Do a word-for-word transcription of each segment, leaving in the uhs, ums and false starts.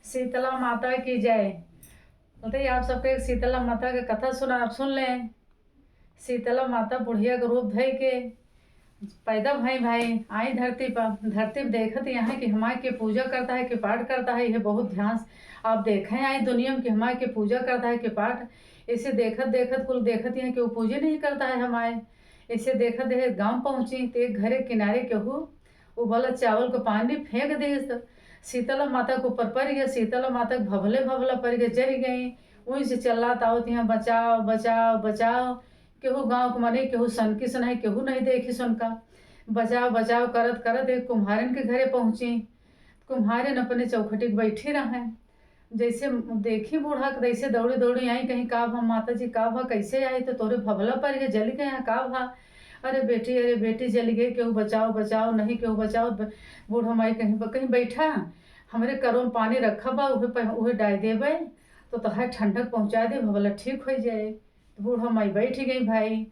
शीतला माता की जय। बोलते ही आप सबके शीतला माता के कथा सुना, आप सुन लें। शीतला माता बुढ़िया के रूप धइ के पैदा भई भाई, आई धरती पर। धरती पर देखत यहाँ कि हमार के पूजा करता है कि पाठ करता है, ये बहुत ध्यान से आप देखें, आई दुनिया में कि हमार के पूजा करता है कि पाठ। इसे देखत देखत कुल देखत यहाँ कि वो पूजे नहीं करता है हमारे। इसे देखत देखत गाँव पहुँची तो एक घरे किनारे केहू उबला चावल को पानी फेंक दिस। शीतला माता के ऊपर पड़ गया, शीतला माता के भभले भभला पड़ गया, जरि गई। वहीं से चिल्लात आवत यहाँ, "बचाओ, बचाओ, बचाओ।" केहू गाँव के मने, केहू सनकी सुनाई, केहू नहीं देखी सुनका। बचाओ, बचाओ करत करत एक कुम्हारिन के घरे पहुँची। कुम्हारिन अपने चौखटी के बैठी रहे। जैसे देखी बूढ़ा के, तैसे दौड़ी दौड़ी आई, कहीं, "का भा माता जी, का भा, कैसे आई? तो तोरे भभला पड़ गए, जलि गए हैं, का भा?" "अरे बेटी, अरे बेटी, जलि गए, केहू बचाओ, बचाओ, नहीं केहू बचाओ।" ब-, बूढ़ा माई कहीं ब-, "कहीं बैठा, हमरे करो में पानी रखा बा, उहे प-, उहे डाइ देबे, तो तोहार ठंडक पहुँचा दे, भभला ठीक होइ जाए।" तो बूढ़ा माई बैठ गई भाई,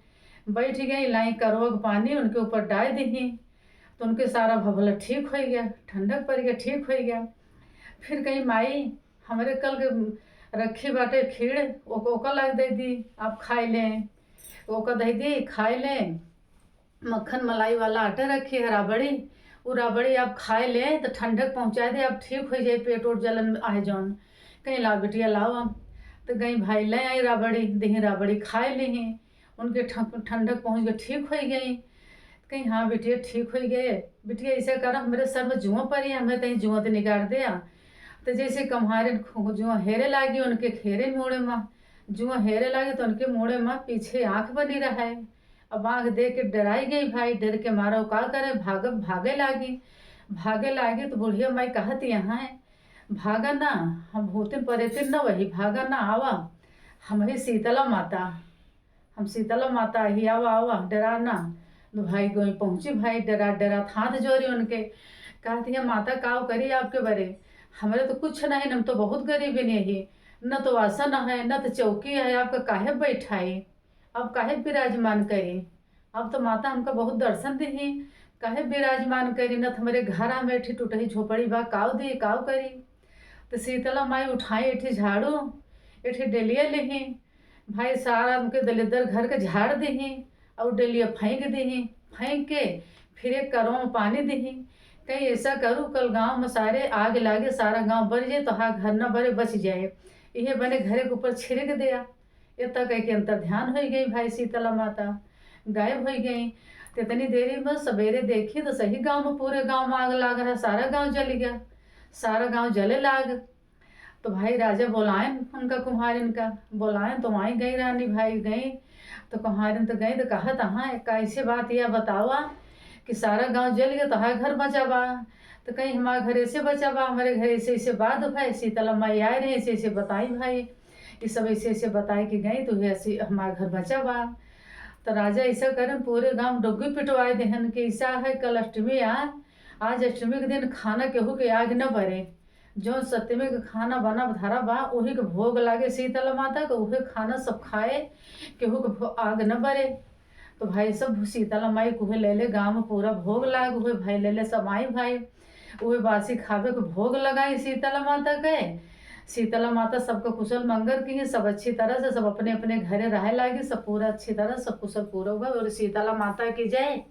बैठ गई, लाई करो के पानी उनके ऊपर डाइ दिही, तो उनके सारा भभला ठीक होइ गया, ठंडक पड़ गया, ठीक होइ गया। फिर कहीं, "माई, हमरे कल के रखी बाटे खीर, ओक-, ओका लाग दे दी, आप खाए लें।" ओका दे दी, खाए लें। मक्खन मलाई वाला आटा रखी है, राबड़ी, उ राबड़ी आप खाए लें तो ठंडक पहुँचा दे, आप ठीक होइ जाए, पेट ओट जलन आए जौन। कहीं, "ला बिटिया, लाओ।" तो गई भाई, ले आई राबड़ी, दिही राबड़ी, खाए लिही, उनके ठं-, ठंडक पहुँच गई, ठीक होइ गई। कहीं, "हाँ बिटिया, ठीक होइ गए।" "बिटिया, ऐसा करा, हमरे सर में जुआँ पड़ी है, हमें तहीं जुआँ तो निकाल दे।" तो जैसे कुम्हारिन खु-, जुआँ हेरे लागी, उनके हेरे मूड़े में जुआँ हेरे लागी, तो उनके मूड़े में पीछे आँख बनी रहे। अब आँख देख के डराई गई भाई, डर के मारा वो का करे, भाग, भागे लागी। भागे लागी तो बुढ़िया माई कहत यहाँ है, "भागा ना, हम भूतिन परेतिन न वही, भागा ना, आवा, हम ही शीतला माता।" हम शीतला माता ही, आवा, आवा, डरा ना। तो भाई गोई पहुँची भाई, डरा, डरा हाथ जोरी उनके। कहती है, "माता, काव करी आपके बरे? हमरे तो कुछ नहीं, हम तो बहुत गरीब ही नहीं, न तो आसन है, न तो चौकी है, आपका काहे बैठाई? आप काहे विराजमान करी? आप तो माता हमका बहुत दर्शन दिही, काहे विराजमान करी? न तो हमरे घरा में एठी टूटही झोपड़ी बा, काव दी, काव करी?" तो शीतला माई उठाई एठी झाड़ू, एठी डेलिया लिही, भाई, सारा उनके दलिद्दर घर के झाड़ दिही और डेलिया फेंक दिही। फेंक के फिर एक करो में पानी दिही। कहीं, "ऐसा करू, कल गाँव में सारे आग लागे, सारा गाँव बर जाए, तोहार घर न बरे, बच जाए। इहे बने घरे के ऊपर छिड़क दिया।" इतना कह के अंतर ध्यान होइ गई भाई, शीतला माता गायब होइ गई। तो इतनी देरी में सवेरे देखी तो सही गाँव में, पूरे गाँव में आग लाग रहा, सारा गाँव जल गया, सारा गाँव जले लाग। तो भाई राजा बोलायन उनका कुम्हारिन का, बोलायन तो वहीं गई रानी भाई गई, तो कुम्हारिन तो गई तो कहत, "हाँ, कैसे बात यह बतावा कि सारा गाँव जल गया, तोहार घर बचा बा?" तो कहीं, "हमार घर ऐसे बचा बा, हमारे घर ऐसे ऐसे बात भाई, शीतला माई आए रहे, ऐसे ऐसे बताई भाई, ये सब ऐसे ऐसे बताए के गई तो ये ऐसे हमार घर बचा बा।" तो राजा ऐसा करन, पूरे गाँव डुग्गी पिटवाए देहन कि ऐसा है, कल अष्टमी आ, आज अष्टमी के दिन खाना केहू के आग न बरे। जौन सतमी के खाना बना धरा बा, उही के भोग लागे शीतला माता के, उहे खाना सब खाए, केहू के भो-, आग न बरे। तो भाई सब शीतला माई के उहे ले ले, गाँव में पूरा भोग लाग, उहे भाई ले ले सब आई भाई, उहे बासी खावे के भोग लगाई शीतला माता के। शीतला माता सबके कुशल मंगल की, सब अच्छी तरह से, सब अपने अपने घरे रहे लागी, सब पूरा अच्छी तरह, सब कुशल पूरा हुआ। और शीतला माता की जय।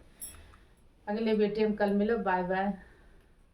अगले वीडियो में कल मिलो, बाय बाय।